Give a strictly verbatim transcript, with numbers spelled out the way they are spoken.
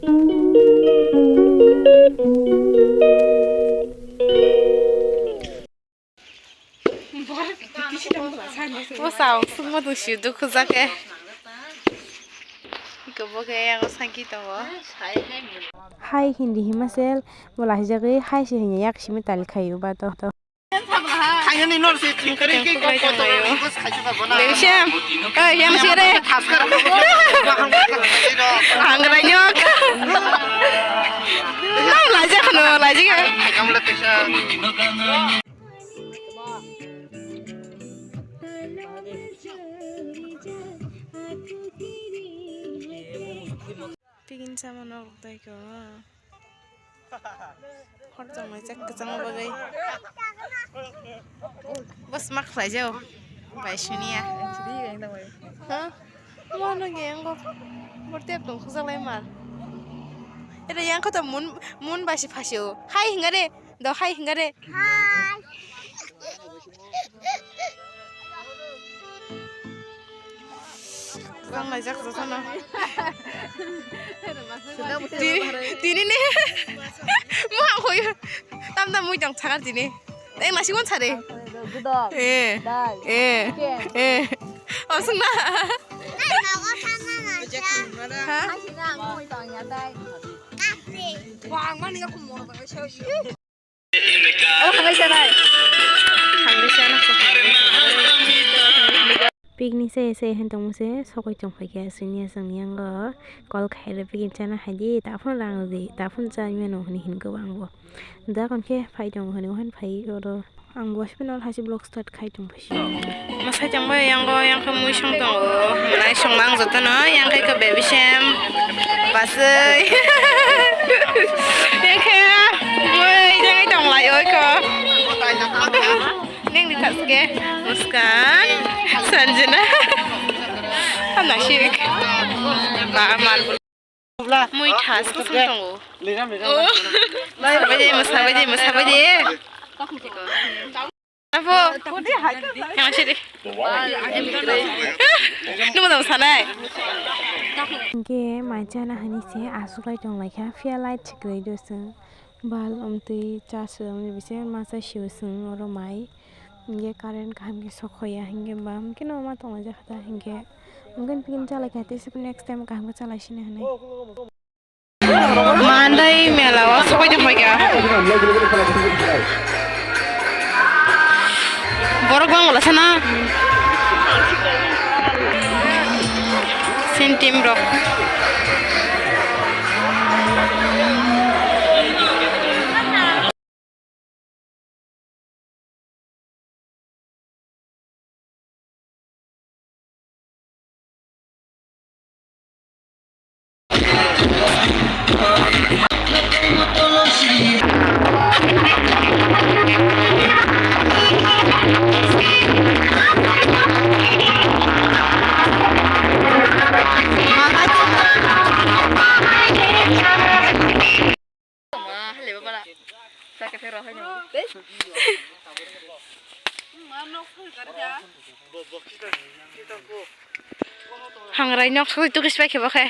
O sao, sukma dusio, dukhu jake. Iko bo khe yago sagi tongo. Hai hindi hima sel, bo lahijagwi hai se hinya yak simi tal khayo ba to. Thangani nor se chingkari ki ko ko to ro ko sai sa ba na. Leusem. Oi, yang sire. Thaskar. Bahang bahang sai ro. Hangrai nyok. Nang laja khano, laji ga. Thangam le tesa. Pigin sama nok dai ko. Hor tong mai chak kachang bagwi. Bas mak khlai jao. Bai suniya. Ha? Mo no ge ngo. Bor tep tong khujak lai mar. Ere yang kho to mun, mun bai si phasio. Hai hinga re. Do hai hinga re. Hai. Tang laijak jotono. Tini, tini ni. Mo ang khoyo. Tam tam mui tong sakar tini. Tei masing mon sare. Eh. Eh. Eh. Osung na. Ha? Wah, ang mani aku mau tak saya. Oh, hanggai sanai. Hanggai sana. Picnic se se hen tong se sokoi tong phai khe sini asang yang go call khai re picnic chana hai di ta phone rang di ta phone cha mano hini hin go ang bo da kon khe phai tong hini hen phai oro ang bo sipin ol hasi vlog start khai tong phai. Masai tongbai yango, yang khe mui song tongo. Manai song mang jotono, yang khe khe baby sem. Basai. Yang khe mui jangai tong lai oi ko. Neng ni thas ke. Muskan. Sanjana. Ana shik. Ba mar. Mui thas ko song tongo. Musabai de, musabai de, musabai de. Apo. Yang sini. Nunggu dong sanai. Hingke mai chana hani se aswk lai tong lai kha, phiya light se kwrwi do chwng. Bal, omtwi, cha swrwng ni bisi masa sio chwng oro mai. Hingke current kaham khe sokhoya, hingke ba hingke no ma tong lai jakha ta, hingke hingke pin cha lai kha, tei se next time kaham khe cha lai sini hinwi. Mandai mela o sokoi tong phaikha. Borok bang wala sana. Sin team rok. Hangrai nok soi tukis pai khe bo khe.